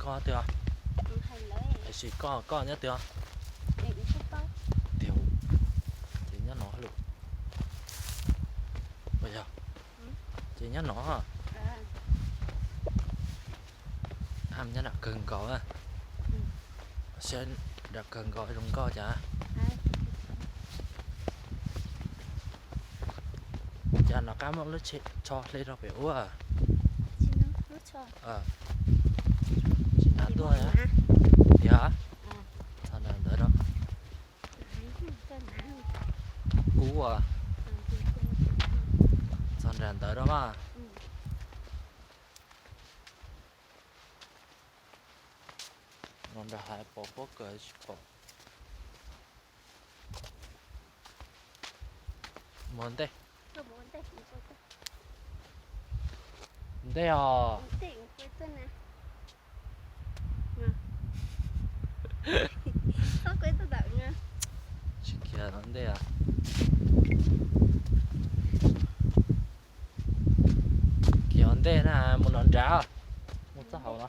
Koj twg? Sim koj, koj nyob twg? Tiag, ces nyob no lawm. Yog, ces nyob no. Nyob nram kawg nkaus, saib nram kawg nkaus zoo nkauj cas. Cas nov qab muaj lub tsho hle rau pem ub. Tsis hnav tuaj. Yog, txog nram ntawd rau. Kub, txog nram ntawd rau mas. No nram hav pom pob kws tsis pom. Mus ntej. Ntej os. Tsis khiav no ntej. Khiav ntej na, mus no nrad, mus txoj hauv no.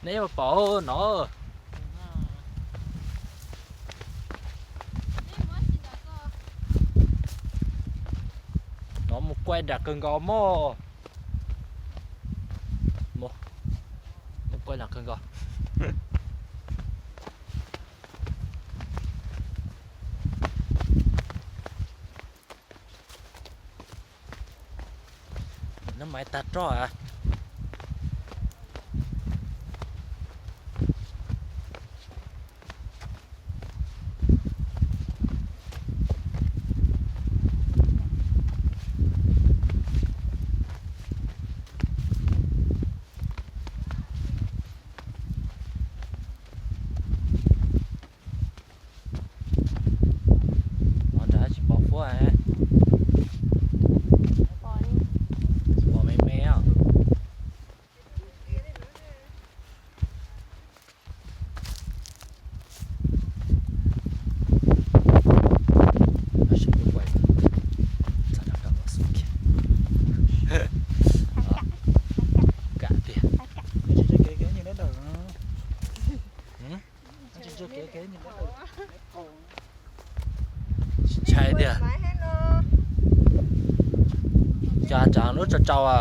Neb ua pom no. No mus kuaj nram kawg nkaus mog. Mus kuaj nram kawg nkaus. Nab maiv tag roj a. Ov, nrad tsis pom fuab, tsis pom me me os. Kam tiag. Ntshai tiag. Cas tsam lub tsau tsau a.